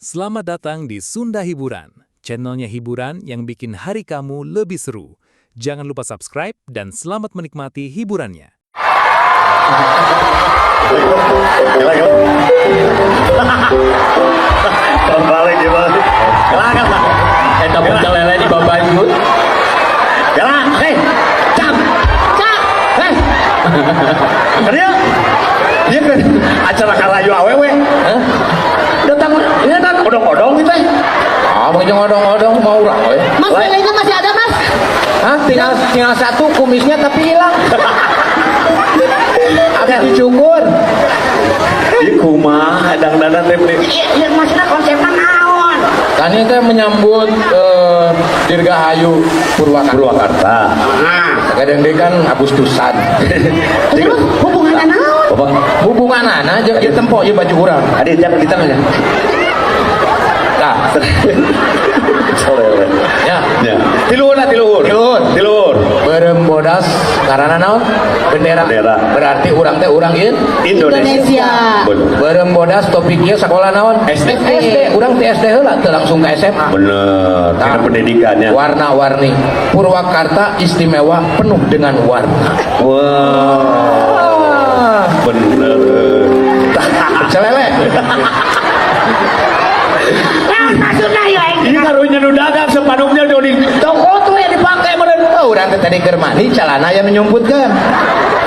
Selamat datang di Sunda Hiburan, channelnya hiburan yang bikin hari kamu lebih seru. Jangan lupa subscribe dan selamat menikmati hiburannya. Gila, gila. Balik gimana? Gila, gila. Eta pecel lele di babanjut. Gila, hei, cam, Cak, hei. Kerja. Dia kan acara karayu awewe. Hah? Datang, ini datang odong-odong gitu. Ah, mau odong-odong mau urang we. Mas, lelenya masih ada, Mas? Hah, tinggal tinggal satu kumisnya tapi hilang. Habis dicukur. Ieu kumaha dangdanan teh beli. Iya, maksudnya konsepnya naon? Kan ini teh menyambut Dirgahayu Purwakarta. Purwakarta. Nah, Kadang deui kan Agustusan. Terus hubungannya naon? Bapak, Hubunganana jeung ieu tempo ieu baju urang. Adi jangan di tengah ya. Tah, Soleh. Ya. Ya. Tiluhur lah, tiluhur. Tiluhur. Tiluhur. Beureum bodas karena naon? Bendera. Bendera. Berarti urang teh urang ieu Indonesia. Indonesia. Bener. Beureum bodas topik ieu sekolah naon? SD. SD. Urang ti SD heula teu langsung ke SMA. Bener. Karena pendidikannya. Warna-warni. Purwakarta istimewa, penuh dengan warna. Wah. Ah, Bener. Pecel lele. Naon maksudnya ya aing? Ini karunya nu dagang sepanduknya di toko tuh yang dipakai meureun. Oh, urang teh tadi keur mandi calana aya nu nyumputkeun.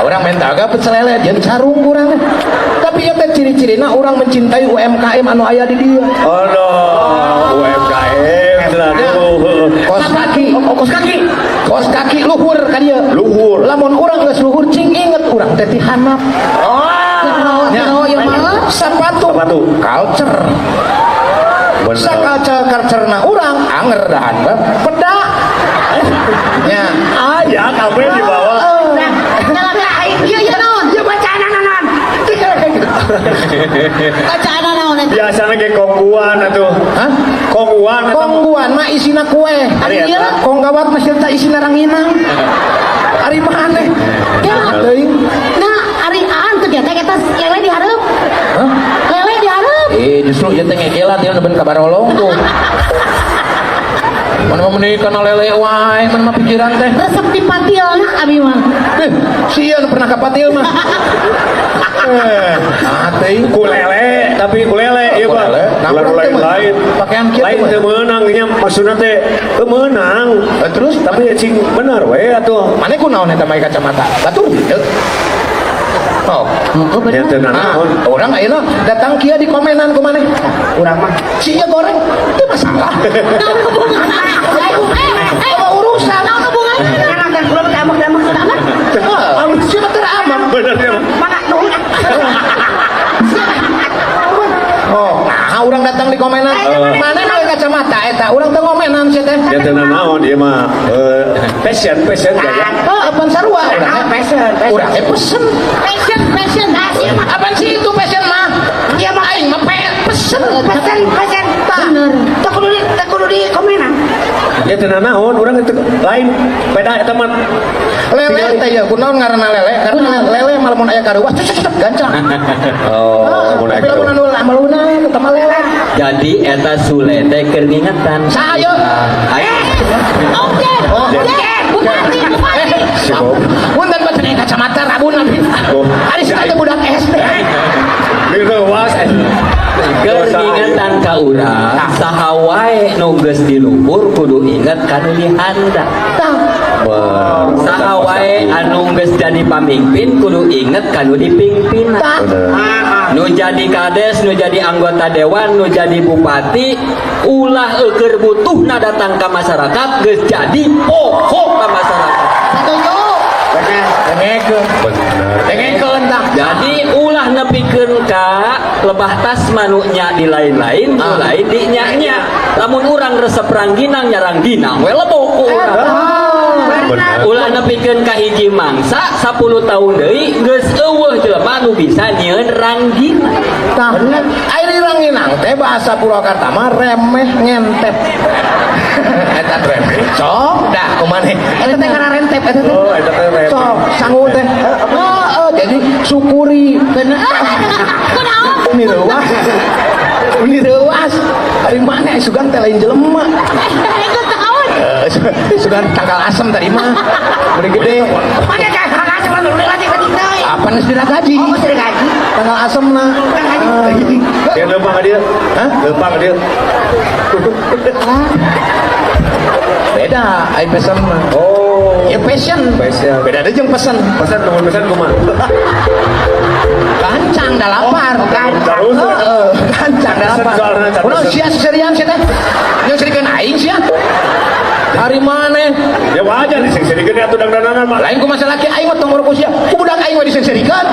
Urang minta agak pecel lele jeung sarung urang teh. Tapi ieu teh ciri-cirina urang mencintai UMKM anu aya di dieu. Oh no, UMKM aduh. Kos kaki, Oh, kos kaki. Kos kaki luhur ka dieu. Luhur. Lamun urang geus luhur, cing inget urang teh ti handap. Oh. Ya. Oh, iya mah. Sepatu. Sepatu. Culture. Bener. Sakalcer culture-na urang anger dahan mah peda. Nya. Ah ya, kabeh di bawah. Nah, nyala aing ieu ieu naon? Ieu bacaan naon? Bacaan naon eta? Biasanya kayak Khong Guan atuh. Hah? Khong Guan atau Khong Guan mah isina kue. Ari Ieu? eta. Kong gawat mah teh isina ranginang. Ari maneh? Ya. Teuing. Nah, ari aan teu eta eta lele di hareup. Hah? Lele di hareup. Eh, justru ieu teh ngekela teh ben ka barolong tuh. Mana mah meuni kana lele wae, mana mah pikiran teh. Resep di patilna abi mah. Eh, sieun pernah ka patil mah. Eh, ah teuing. Ku lele, tapi ku lele ieu mah. Ku lele. Nah, Ulah urang teh lain lain. Pakaian kieu Lain teh teu meunang nya, maksudna teh teu meunang. Eh, terus? Tapi cing bener we atuh. Mana ku naon eta make kacamata? Batur henteu. Oh. Oh, Ya bener. teu Nah, nanaon. orang ayeuna datang kieu di komenan ku maneh. Urang mah Sia goreng, itu masalah. Naon hubunganna? Eh, eh, Apa urusan? Naon hubunganna? Kan kan kula mah amak-amak. Ah, siapa teramak? Bener ya. Mangga nuhun. Oh, nah urang datang di komenan. Mana make kacamata eta? Urang teu ngomenan sia teh. Ya teu nanaon ieu mah fashion fashion gaya. Oh, apaan sarua urang Ah, teh? fashion, fashion. Urang teh pesen. Fashion, fashion. Ah, sia mah. Apaan sih itu fashion mah? Iya mah. Aing mah pesen. Pesen, pesen. Bener. Teu kudu di komenan. Ya teu nanaon urang itu lain beda eta mah. Lele teh ya, kunaon ngaranna lele? Karena lele mah lamun aya kareuwas cek cek gancang. Oh, Ah, mun aya tapi lamun anu maluna eta mah lele. Jadi eta Sule teh keur ngingetan. Saha ieu? Ayo. Oke. Oh. Oke. Bupati, bupati. Si Bob. Punten baca kacamata rabun abi. Oh. Ari si teh budak SD. Direuwas. Keur ngingetan ka urang, saha wae nu geus di luhur kudu inget ka nu di handap. Tah. Saha wae anu geus jadi pamimpin kudu inget ka nu dipingpinan. Tah. Nu jadi kades, nu jadi anggota dewan, nu jadi bupati, ulah eueur butuhna datang ka masyarakat, geus jadi pokok ka masyarakat. Setuju. Bener. Dengekeun. Bener. Dengekeun tah. Jadi ulah nepikeun ka lebah tas manunya di lain-lain, nu Ah. lain di nya-nya. Lamun urang resep rangginang nya rangginang we lebok ku urang. Bener. Ulah nepikeun ka hiji mangsa 10 tahun deui geus euweuh jelema nu bisa nyieun rangginang. Tah. Ari ranginang teh bahasa Purwakarta mah remeh ngentep. Eta remeh. Sok dah kumaha. Eta teh ngaran rentep eta teh. Oh, eta teh remeh. Sok sangu teh. Heeh, jadi syukuri. Bener. Kunaon? Ini reuas. Ini reuas. Sugan teh lain jelema. Ikut tahun. Eh, sugan tangkal asem tadi mah. Beli gede. Mana tangkal asem mah udah lagi tadi deui. Apa geus diragaji? Oh, geus diragaji. Tangkal asem na. Dia lempang ka dia. Hah? Lempang ka dia. Beda, ai pesen mah. Oh. Ya passion. Passion. Beda deui jeung pesen. Pesan nomor pesan kumaha? Gancang da lapar. Terus. Heeh, gancang da lapar. Pesen soalna, can Kunaon pesen. sia seserian sia teh? Yang serikeun aing sia. Hari maneh? Ya wajar diseng-serikeun atuh dangdananan mah. Lain ku masalah ki aing mah tong nguruk sia. Ku budak aing mah disengserikan.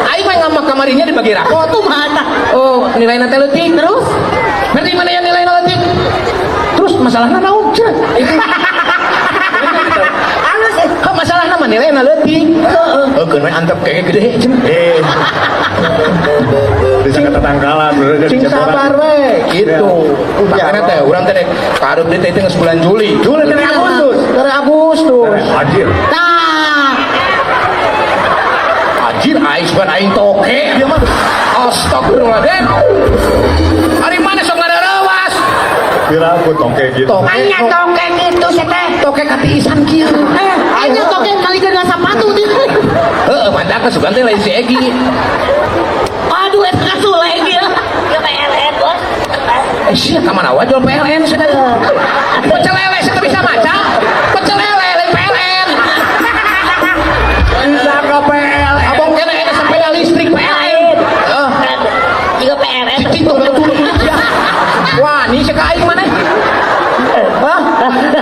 Aing mah ngamak kamarinya dibagi rapot. Kumaha tah? Oh, nilaina teh leutik. Terus? Berarti mana yang nilaina leutik? Terus masalahna naon? Cenah. Itu Halus eh. Kok masalahna mah nilaina leutik. Heeh. Heukeun we antep kege gede cenah. Eh. Bisa ketetangkalan bener Cing sabar we gitu. Makanya teh urang teh karep deui teh geus bulan Juli. Juli teh Agustus. Dari Agustus. Anjir. Tah. Anjir aing sugan aing toke dia mah. Astagfirullahaladzim. Ari mana sok ngareurewas? Kira aku toke gitu. Toke. Anya tongkeng gitu sia teh. Toke katiisan kieu. Eh, anya toke malikeun ka sapatu di. Heeh, mantap sugan teh lain si Egi. Aduh, eta kasule ieu. Ya PLN, Bos. Eh sia ka mana wae jual PLN sia teh. Pecel lele sia teh bisa maca. Pecel lele lain PLN. Bisa ke PLN. Abong kene eta sepeda listrik PLN. Heeh. Juga PLN. Cicing tuh betul ya. Wah, ini sia ka aing maneh. Hah?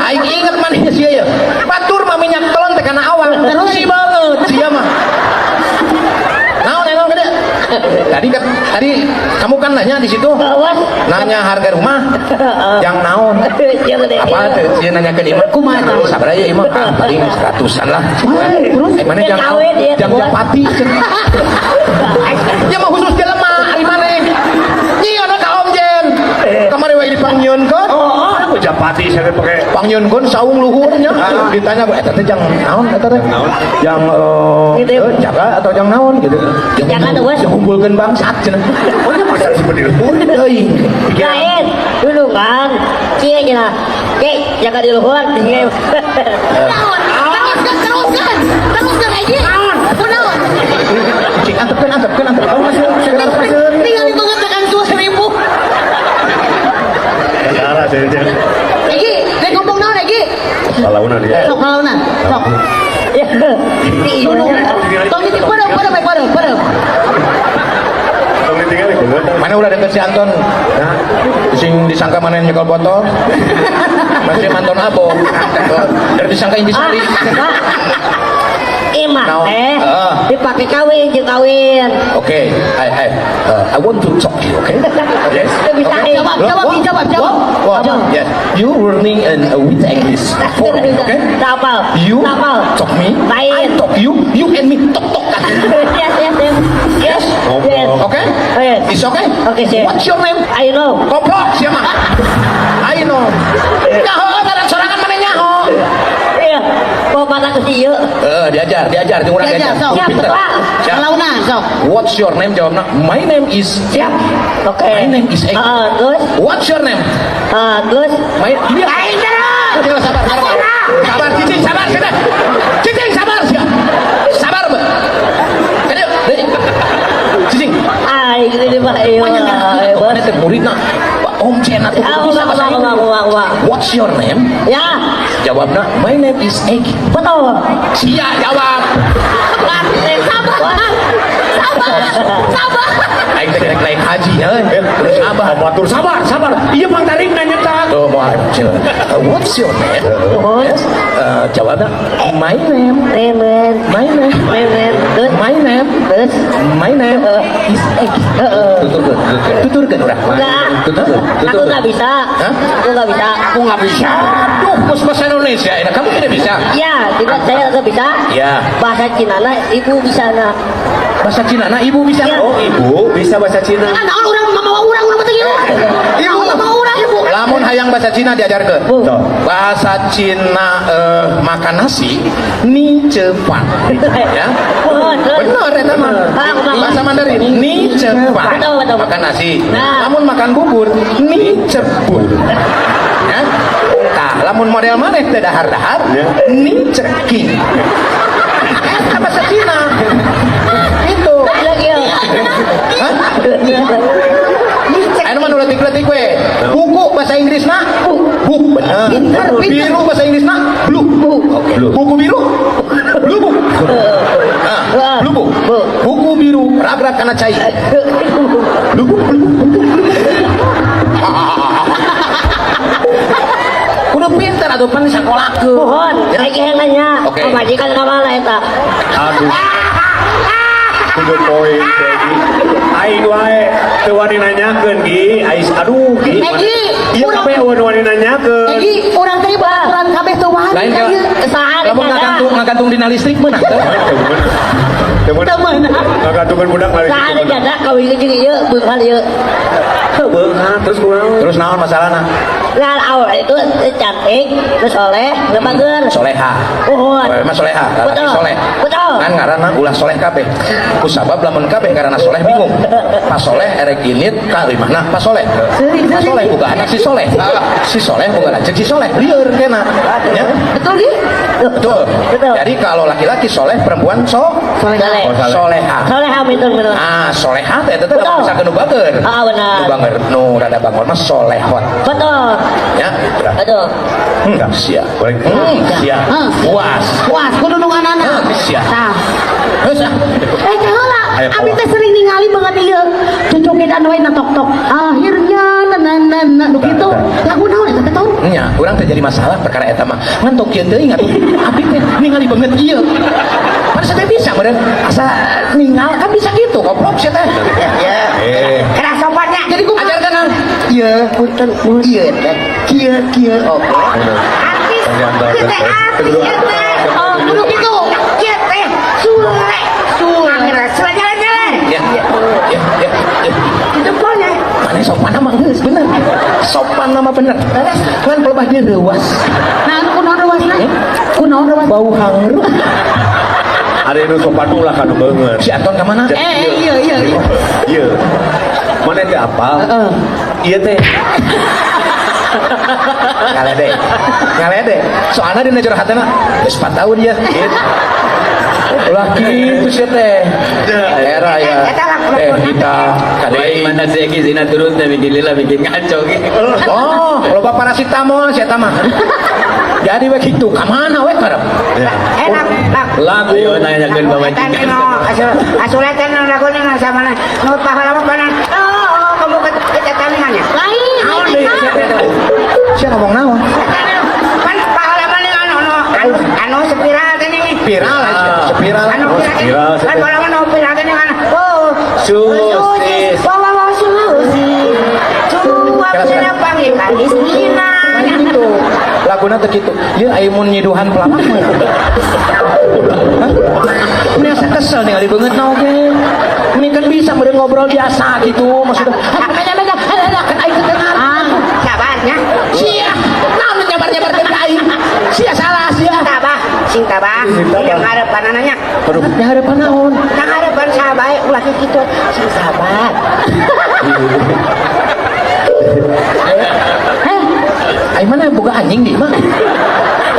Aing inget maneh sia ya. Batur mah minyak telon teh kana awang. Terus? Si banget sia mah. Naon naon gede? Tadi kan tadi kamu kan nanya di situ. Bos. Nanya harga rumah. Yang naon? Apa tuh? Dia nanya ke Imah. Kumaha tah? Sabar aja Imah. Ah, paling seratusan lah. Terus? Eh, mana Dia jang kawin, dia jang bos. japati. Dia mah khusus jelema ari maneh. Nyieun ka Om Jen. Kamari we dipangnyieunkeun. Oh, aku japati saya pakai Pangnyieunkeun saung luhurnya. Ditanya eta teh jang naon eta teh? naon? Jang Gitu. jaga atau jang naon gitu. Jaga tuh, Bos. Jang kumpulkeun bangsat cenah. Oh, ini masa seperti luhur. Euy. Lain, dulu kan. Cie cenah. Cek, jaga di luhur. Naon? Teruskeun, teruskeun. Teruskeun Egi. Kunaon? Cing antepkeun antepkeun antepkeun. Tinggal banget tekan 1000. Negara saya dia. Egi, rek ngomong naon Egi? Kalaunan ya. Sok kalaunan. Sok. Tong ditik padam, padam, padam, padam. Tong ditinggal ya, Mana udah deket si Anton? Nah, Sing disangka mana yang nyekel botol? Masih manton abo. Dari disangka intisari. Imah Naon? teh Heeh. dipakai kawin jeung kawin. Oke, I want to talk to you, okay? Yes. Teu bisa Okay. eh. Jawab, jawab, jawab, jawab. What? Yes. You learning and with English for me, okay? Tak apal. You Tak apal. talk me, Lain. I talk you, you and me talk talk. Yes, yes, yes. Yes. Yes. Okay? Yes. It's okay? Okay, sir. What's your name? I know. Goblok siapa? I know. Nyaho, ngaran sorangan mana nyaho? Iya. Kok mata ke si ieu? Eh, diajar, diajar, jeung urang Diajar, diajar. sok. Siap, Pinter. Pak. Siap. Kalaunan, sok. What's your name? Jawabna, my name is Siap. Oke. My name is Egi. Heeh, terus? What's your name? Heeh, terus? My dia. Lain terus. Sabar, sabar. Sabar, cicing, sabar, sini. Cicing, sabar, siap. Sabar, Mbak. Kadieu, deui. Cicing. Aing ini mah ieu. Panjang. Mana teh muridna? Pak Om Chen atuh Ah, bisa ulah, bahasa ulah, Inggris. ulah, ulah. What's your name? Ya, Jawabna, my name is Egi. betul. Sia jawab. Sabar. Sabar. Sabar. Aing teh rek lain haji ya. Terus sabar. Batur sabar, sabar. Iya Bang Tarik nanya tak. Oh, mau what's your name? Yes. Jawabna, my name, Remen, my name, remen, terus, my name, terus. my name is Egi. Tuturkeun, tuturkeun urang. Enggak. Tuturkeun, Aku tuturkeun. nggak bisa. Hah? Aku nggak bisa. Aku nggak bisa. Aduh, bos bahasa Indonesia. Enak, kamu tidak bisa. Ya, tidak saya nggak bisa. Ya. Bahasa Cina nah, ibu bisa nah. Bahasa Cina, nah ibu bisa. Ya. Oh, ibu bisa bahasa Cina. Ah, naon urang mamawa urang urang mah teh ieu. Ibu, Naon mamawa urang. Lamun hayang bahasa Cina diajarkeun. Bu. Bahasa Cina makan nasi ni cepat. Ya. Oh, terus. Bener eta mah. Ah, kumaha? Bahasa Mandarin 你吃饭. Betul, betul. Makan nasi. Nah. Lamun makan bubur 你吃bur. Ya. Tah, lamun model maneh teu dahar-dahar, 你ceking. Eta bahasa Cina. Itu. Lagi ya. Hah? Anu mah nu leutik-leutik we. Buku bahasa Inggrisna book, bener. Pinter, pinter. Biru bahasa Inggrisna blue. Oke. Buku biru blue book. Nah, blue book. Buku biru rag-rag kana cai. Blue book, blue book, blue book. Kudu pinter atuh pan sakolakeun. Mohon, Ya. kayak nanya. Oke. Pamajikan ka mana eta? Aduh. To the point teh, Gi. Aing wae teu wani nanyakeun, Gi. Ais aduh, Gi. Egi, Ieu urang- kabeh euweuh wani nanyakeun. Egi, urang tadi baturan kabeh teu wani Lain ka ka- ieu. Saha Lamun ngagantung ngagantung dina listrik meunang teu? Teu meunang. Teu meunang. Ngagantungkeun budak lari. Saha ada janda kawin jeung ieu beunghar ieu. Beunghar terus kunaon? Terus naon masalahna? Nah, awal itu cantik, terus soleh, bager. Soleha. Uhun. Awewe mah soleha, lalaki Betul. soleh. Betul. Kan ngaranna ulah soleh kabeh. Kusabab lamun kabeh ngaranna soleh bingung. Pas soleh erek init ka limahna pas soleh. Pas soleh boga anak si soleh. Si soleh boga lanceuk si soleh. Lieur kena. Ya. Betul Gi? Betul. Betul. Jadi kalau laki-laki soleh, perempuan Soleh. soleha. Soleha betul betul. Ah, soleha teh teteh Betul. bisa nu bager. Ah, benar. Nu bager nu rada bangor mah solehot. Betul. Ya. Betul. Siap. Boleh. Siap. Hah. Puas. Puas kudu nu anak. Hah, siap. Tah. Geus ah. Eh heula, Ayo, abi teh sering ningali banget ieu. Cucukitan we na tok-tok. Akhirnya na na na na nu kitu. Lagu naon eta teh, Ton? Nya, urang teh jadi masalah perkara eta mah. Ngan tok kieu teuing atuh. Abi teh ningali banget ieu. Pan teh bisa meureun asa ningal kan bisa gitu goblok sia teh. Ya. Eh. Kena sopannya. Jadi kumaha? Ajarkan ah. Ieu punten ieu teh kieu kieu oke. Artis. Ieu teh artis ieu teh. Oh, kudu kitu. Ieu teh sule. Sule. Sule jalan-jalan. Ya, ya, ya, ya. Jempolnya. Mana sopan mah geus bener. Sopan nama bener. Kan pelebah dia reuas. Nah, anu kunaon reuasna? Kunaon reuas? Bau hangru. Ada nu sopan ulah kanu beungeut. Si Anton ka mana? Eh, iya iya iya. Ieu. Mana teh apal? Heeh. Ieu teh Ngalede. Ngalede. Soalnya dina jero hatena geus 4 tahun ya. Gitu. Ulah kitu sia teh. Era ya. Eh kita Lain kade. mana si Egi zina turun teh bikin lila bikin ngaco gitu. Oh, loba paracetamol sia eta mah. Jadi we kitu ka mana we karep? Enak, Bang. lagu Ayo nanyakeun pamajikan. Asuletan laguna na sama na. Nu pahala mah panan. Oh, kamu ketatangannya. Lain, lain eta. Sia ngomong naon? Pan pahala mah anu anu anu anu spiral teh nih. Viral, spiral. Anu spiral, viral. Kan pahala mah nu viral teh anu. Oh, Susis. Wah, wah, wah, susi. Cuap panggil kamiskinan. Gitu. Laguna teh kitu. Ieu aya mun nyiduhan pelawak mah. Hah? Ini asa kesel ningali beungeut na oge. Ini kan bisa meureun ngobrol biasa gitu maksudnya. Kan aing teu ngarti. Ah, Sabarnya. Sia, naon nyabar-nyabar ke aing. Sia salah sia. Tabah, sing tabah. Sing tabah. Yang harapan anaknya. Aduh. Ya harapan naon? Nang harapan sahabat ulah kitu sing sabar. eh, Aing mana boga anjing di mah.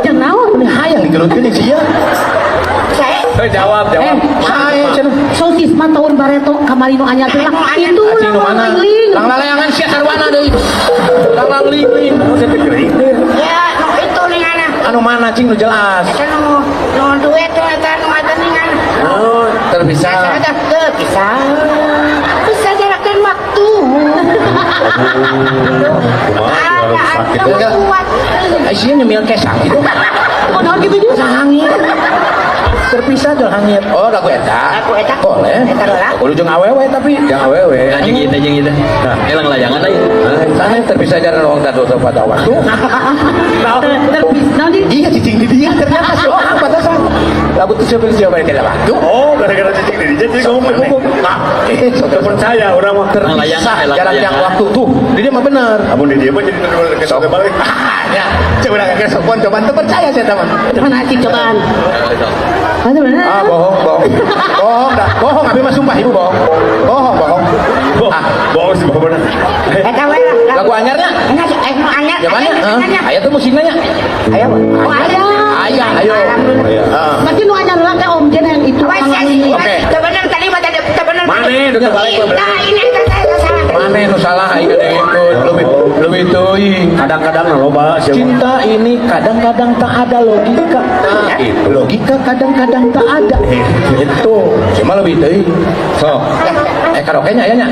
jeung naon? Ini hayang digelutkeun jeung sia. Saya Eh, jawab, jawab. Eh, Sae cenah. Sosis mah tahun bareto kamari nu anyar teh lah. Itu Anjing nu lang mana? ling. Lang lalayangan sia sarwana deui. Lang lang ling ling. Kamu saya gering teh. ya nu itu ning ana. Anu mana cing nu jelas. Eta nu nu duet nu eta nu eta ning ana. Oh, Terpisah. Eta teu bisa. Bisa jarak dan waktu. Kumaha Ada sakit. ada kuat. Ai sia nyemil kesang gitu. Oh, naon kitu juga? Hangit. Terpisah jual hangit. Oh, lagu eta. Lagu eta. Boleh. Eta heula. Kudu jeung awewe tapi. Yang awewe. Nah, jeung kita jeung kita. Elang layangan aja. Sana terpisah jalan ruang tadu pada waktu. Terpisah naon di? Iya cicing di dia ternyata si orang batasan. Lagu tuh siapa siapa tidak waktu. Oh, gara-gara cicing di dia jadi ngomong hukum. Nah, terpercaya orang mah. Terpisah jarak yang waktu tuh. Di dia mah bener. Amun di dia mah jadi bener-bener kesok balik. Ya, coba udah kayak sopon cobaan tuh percaya saya teman. Mana cik cobaan? Ah, bohong, bohong. Bohong dah, bohong abi mah sumpah ibu bohong. Bohong, bohong. Bohong sih bohong bener. Eta we lah. Lagu anyarnya? Anyar. Ya mana? Aya tuh musiknya nya. Ayo. Oh, aya. Aya, ayo. Berarti nu anyar lah teh Om Jen yang itu. Oke. Bener tadi mah tadi bener. Mane udah balik. Nah, ini saya salah. Mane nu salah aing kadengkeun leuwih leuwih teuing. Kadang-kadang loba cinta ini kadang-kadang tak ada logika. Logika kadang-kadang tak ada. Itu cuma lebih teuing. Sok. Karaoke-nya aya nya.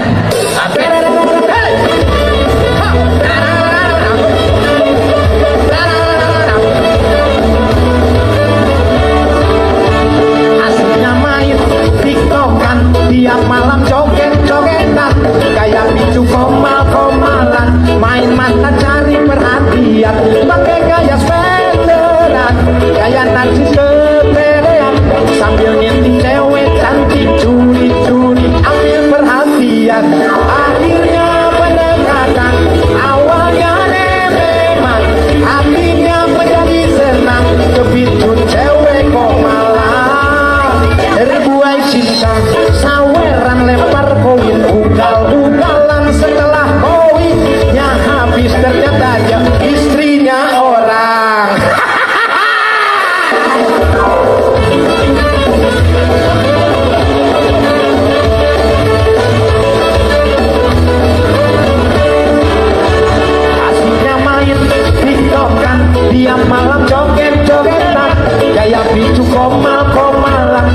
Asiknya main TikTokan tiap malam joget-jogetan kayak picu komal-komalan main mata cari perhatian pakai gaya spenderan gaya narsis kepedean sambil ngintip cewek cantik curi-curi ambil perhatian akhirnya pendekatan awalnya memang hatinya menjadi senang kepicut cewek komalan terbuai cinta saweran lempar koin ugal-ugalan setelah koinnya habis ternyata dia istrinya orang. Asiknya main TikTokan tiap malam joget-jogetan gaya picu komal-komalan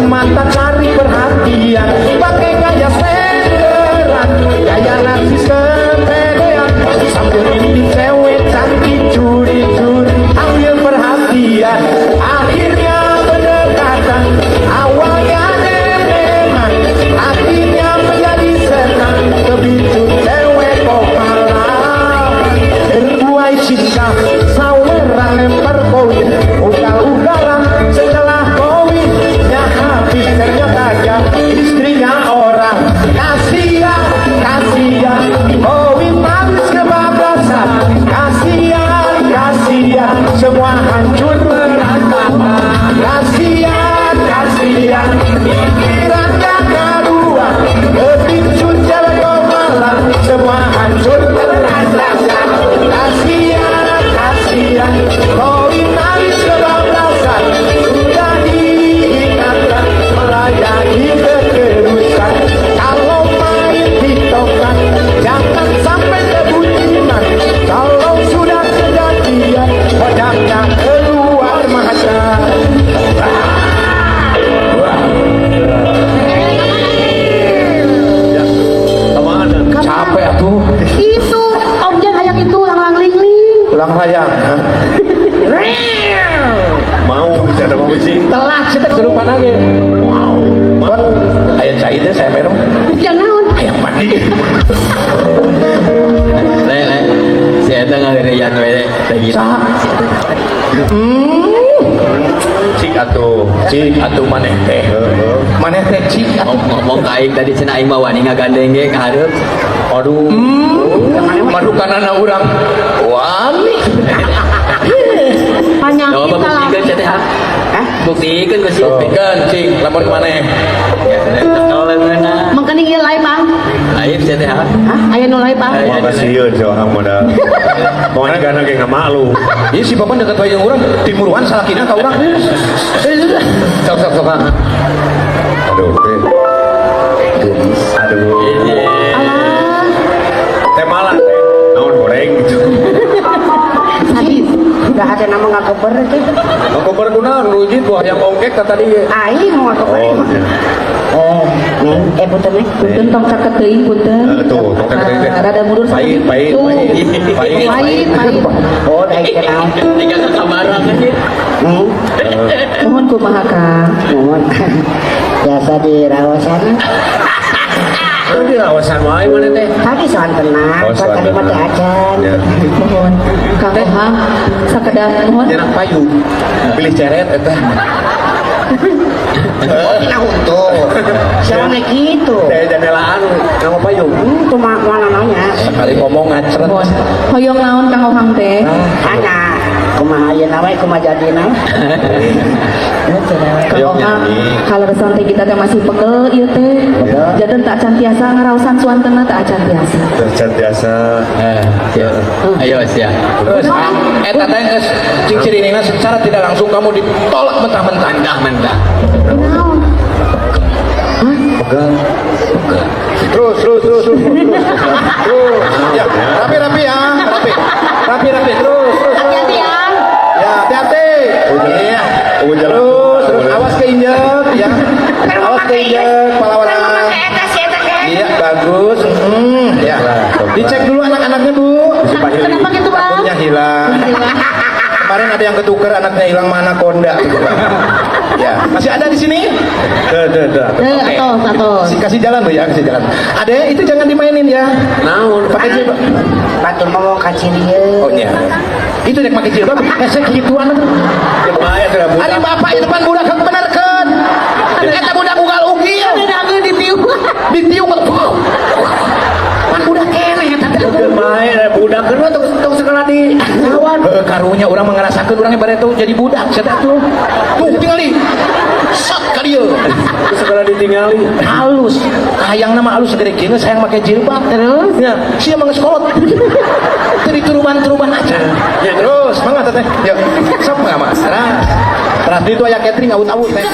mata cari perhatian pakai gaya senderan gaya narsis kepedean sambil ngintip cewek cantik curi-curi ambil perhatian akhirnya pendekatan awalnya memang akhirnya menjadi senang kepicut cewek komalan terbuai cinta saweran lempar koin ugal-ugalan setelah koinnya habis ternyata dia istrinya orang. Kasihan, kasihan koin habis kebablasan kasihan, kasihan semua hancur berantakan kasihan, kasihan pikirannya keluar kepincut cewek komalan semua hancur berantakan kasihan, kasihan koin habis kebablasan sudah diingatkan melayani keterusan kalau main TikTokan jangan sampai kebucinan kalau sudah kejadian pedangnya keluar mata. Capek tuh. Itu Om Jen hayang itu lang-lang ling-ling. Ulang layang. Mau bisa ada mau sih. Telat sih kesurupan lagi. Wow. Mau. Ayam cai itu saya merong. Yang naon? Ayam mandi. Le le. Si eta ngaheureuyan we teh gitu. Cik atuh, cik atuh maneh teh. Maneh teh cik atuh. Ngomong ka aing tadi cenah aing mah wani ngagandeng ge ka hareup. Aduh. Madukanana urang. Wani. Panyakit Coba lah. buktikeun sia teh. Hah? Buktikeun ku sia. Buktikeun cik lamun maneh. Leungeunna. Mangkaning ieu live ah. Live sia teh. Hah? Aya nu live ah. Mau kasihan si orang muda. Mau karena kayak nggak malu. Iya si bapak deket wae jeung urang, timuruan salakina ka urang. Sok sok sok. Aduh. Gelis. Aduh. Alah, Teh malah teh. Naon goreng gitu. sadis. Udah ada nama ngakoper teh. Ngakoper kunaon rujit buah yang ongkek ka tadi ge. Aing mau ngakoper. Oh. Iya. Oh, punten nih. Punten tong caket teuing punten. Tuh, tong caket teuing teh. Rada mundur Pahit, pahit, pahit. Pahit, Pahit, pahit. Oh, da ieu naon. Tiga kakabarang kan ieu. Mohon kumaha Kang. Mohon. Biasa di rawasan. Di rawasan wae mana teh? Tadi soal tenang, Oh, soal tadi mah teh acan. Ya. Mohon Kang Ohang sakedap mohon. Nyenak payu. Pilih ceret eta. Oh, tina huntu. Siapa nek kitu? Teh jandelaan nganggo payung. Tuh mah mana nanya. Sekali ngomong ngacret. Bon, hoyong naon Kang Ohang teh? Hanya kumaha ayeuna we, kumaha jadina. Kang Ohang, kalau teh kita teh masih pegel ieu teh. Jadi tak can tiasa ngaraosan suantena, tak acan tiasa. Can tiasa. Eh, ya. Ayo sia. Terus, eta teh geus cing cirinina secara tidak langsung kamu ditolak mentah-mentah. Mentah-mentah. Naon? Pegal. Terus, terus, terus, terus, terus, terus. Ya, rapi, rapi ya, rapi, rapi, rapi, terus, terus, terus. Hati-hati ya. Ya, hati-hati. Iya. Oh, jalan. Terus, terus, awas keinjek, ya. Awas keinjek, pahlawan. Eta si eta ke. Iya, bagus. Ya. Dicek dulu anak-anaknya, Bu. Kenapa gitu, Bang? Takutnya hilang. Kemarin ada yang ketuker, anaknya hilang sama anaconda. Ya, masih ada di sini? Tuh, tuh, tuh. Eh, Oke. atos, atos. Kasih, kasih jalan, Bu, ya, kasih jalan. Ade, itu jangan dimainin ya. Naon? Pakai jilbab. Batur ngomong ka cirieu. Oh iya. Itu yang pakai jilbab, hese gituan atuh. Lumayan sudah budak. Ari bapak di depan budak kan benerkeun. Eta budak ugal-ugil. Ada aku ditiup. Ditiung. Pan budak keneh eta teh. Lumayan ada budak kan tong tong sekolah di lawan. Heuh, karunya urang mah ngarasakeun urang bade tuh jadi budak sia teh tuh. Tuh tingali. Sat ka dieu. Sekolah ditinggali. Halus. Hayang nama halus segede kieu geus hayang make jilbab. Terus? Ya, sia mah geus kolot. Teu dituruban-turuban aja. Ya. Terus, mangga teteh. Yuk, sok mangga mah. Teras. Teras di itu aya catering awut-awut teh.